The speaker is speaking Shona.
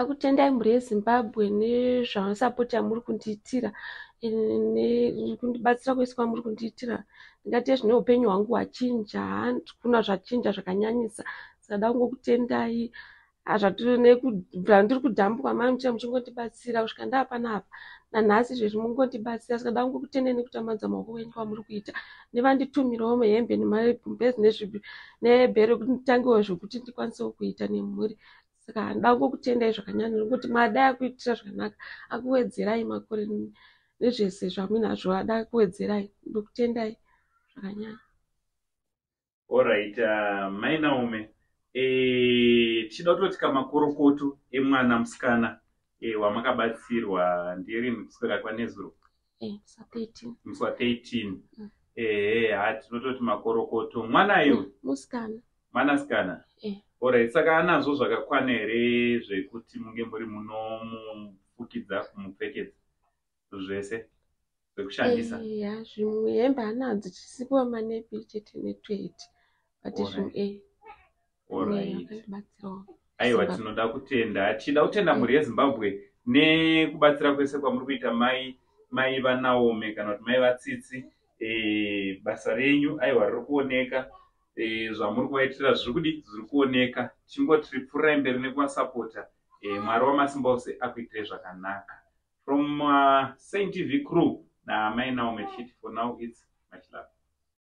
Akutendai mhuri yeZimbabwe nezvasapoti yamuri kundiitira nekundibatsira kwese kwamuri kundiitira. Ndingati zvine upenyu hwangu hwachinja, kuna zvachinja zvakanyanyisa. Saka da kungokutendai nekubva ndiri kudhambuka mai muchira muchingondibatsira kusvika ndaapanapa nanhasi izvezvi mungondibatsira. Saka da kungokutendai nekutambadza maoko enyu kwamuri kuita nevanditumirawo hembe nemagumbezi nebhero kuti nditangewo zvekuti ndikwanisewo kuita nemhuri. Saka ndoda kungokutendai zvakanyanya nekuti Mwari dai akuitira zvakanaka akuwedzerai makore nezvese zvamuinazvo ada kuwedzerai. Ndokutendai zvakanyanya. Alright, mai Naume, tichida kutoti kamakorokoto emwana musikana wamakabatsirwa ndirini kuswera kwanezuro? Musi wa 13. Musi wa 13. Ehe, ha tinototi makorokoto. Mwana iwe? Musikana. Mwanasikana? Eh. Alright, saka anazvo zvakakwana here zvekuti munge muri munomufukidza, kumupfekedza zvese zvekushandisa? Ya, zvimwe hembe anadzo, chisipo manepi chete netweti, but zvimwe akandibatsirawo. Aiwa, tinoda kutenda, tichida kutenda mhuri yeZimbabwe nekubatsira kwese kwamuri kuita mai vaNaome kana kuti mai vaTsitsi. Basa renyu aiwa riri kuoneka, zvamuri kuvaitira zviri kudi zviri kuoneka. Tichingoti pfuurai mberi nekuvasapota. Mwari wamasimba ose akuitirei zvakanaka. From Saint TV crew namai Naome tichiti for now it's much love.